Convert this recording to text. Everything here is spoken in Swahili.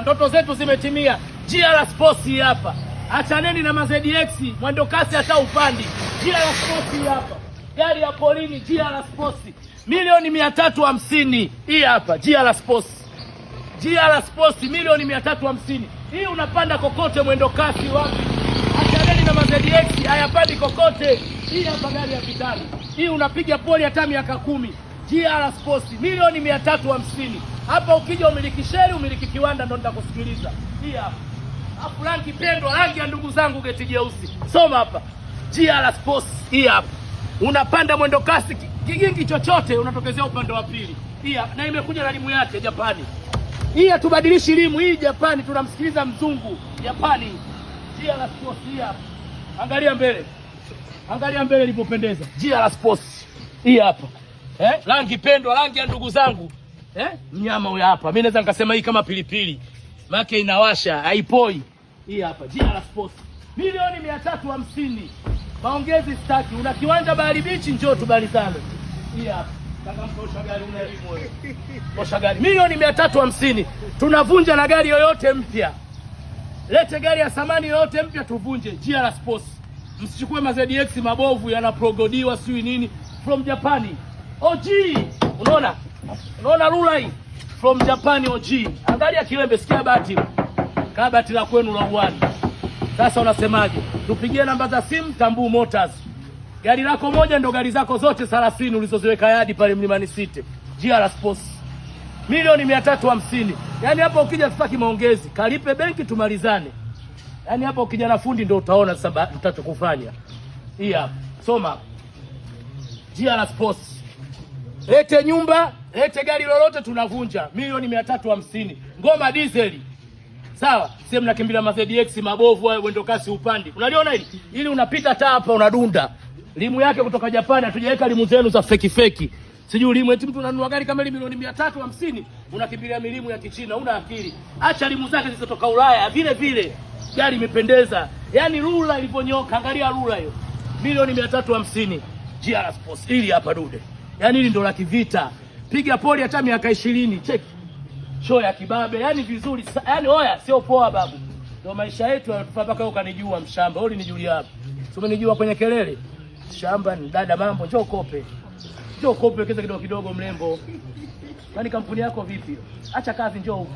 Ndoto zetu zimetimia. GR Sports hapa. Achaneni na ma-ZX, mwendo kasi hata upandi. GR Sports hapa. Gari ya polini GR Sports. Milioni 350. Hii hapa GR Sports. GR Sports milioni 350. Hii unapanda kokote mwendo kasi wapi? Achaneni na ma-ZX, hayapandi kokote. Hii hapa gari ya vitani. Hii unapiga poli hata miaka 10. GR Sports milioni 350. Hapa ukija umiliki sheri, umiliki kiwanda ndo nitakusikiliza. Hii hapa. Afu rangi pendwa, rangi ya ndugu zangu geti jeusi. Soma hapa. GR Sports hii hapa. Unapanda mwendo kasi kigingi chochote unatokezea upande wa pili. Hii hapa na imekuja na limu yake Japani. Hii hatubadilishi limu hii Japani, tunamsikiliza mzungu Japani. GR Sports hii hapa. Angalia mbele. Angalia mbele ilipopendeza. GR Sports hii hapa. Eh? Rangi pendwa, rangi ya ndugu zangu. Eh? Mnyama huyu hapa. Mimi naweza nikasema hii kama pilipili. Maana inawasha, haipoi. Hii hapa GR Sports. Milioni 350. Maongezi staki. Una kiwanja Bahari Beach, njoo tubalizane. Hii hapa. Changamka, gari una elimu wewe. Osha gari. Milioni 350. Tunavunja na gari yoyote mpya. Lete gari ya thamani yoyote mpya tuvunje. GR Sports. Msichukue ma ZX mabovu yanaprogodiwa sijui nini from Japani. OG. Unaona? Unaona rula hii? From Japan OG. Angalia kiwembe, sikia bati. Kabati la kwenu la uani. Sasa unasemaje? Tupigie namba za simu Tambuu Motors. Gari lako moja ndo gari zako zote 30 ulizoziweka yadi pale Mlimani City. GR Sports. Milioni 350. Yaani hapo ukija tutaki maongezi. Kalipe benki tumalizane. Yaani hapo ukija na fundi ndo utaona sasa mtachokufanya. Hii hapa. Soma. GR Sports. Lete nyumba, lete gari lolote tunavunja. Milioni 350. Ngoma diesel. Sawa, sio mnakimbilia ma ZX mabovu hayo mwendo kasi upandi. Unaliona hili? Ili unapita taa hapa unadunda. Limu yake kutoka Japani, hatujaweka limu zenu za feki feki. Sijui limu eti mtu unanunua gari kama ile milioni 350, unakimbilia milimu ya Kichina, una akili. Acha limu zake zilizotoka Ulaya vile vile. Gari imependeza. Yaani rula ilivyonyoka, angalia rula hiyo. Milioni 350. GR Sports hili hapa dude. Yaani hili ndo la kivita. Piga poli hata miaka 20, check. Show ya kibabe, yaani vizuri. Yaani oya, sio poa babu. Ndio maisha yetu yanatufaa mpaka ukanijua mshamba. Wewe ulinijulia wapi? Sio umenijua kwenye kelele. Shamba ni dada mambo, njoo kope. Njoo kope keza kidogo kidogo mrembo. Yaani kampuni yako vipi? Acha kazi njoo huko.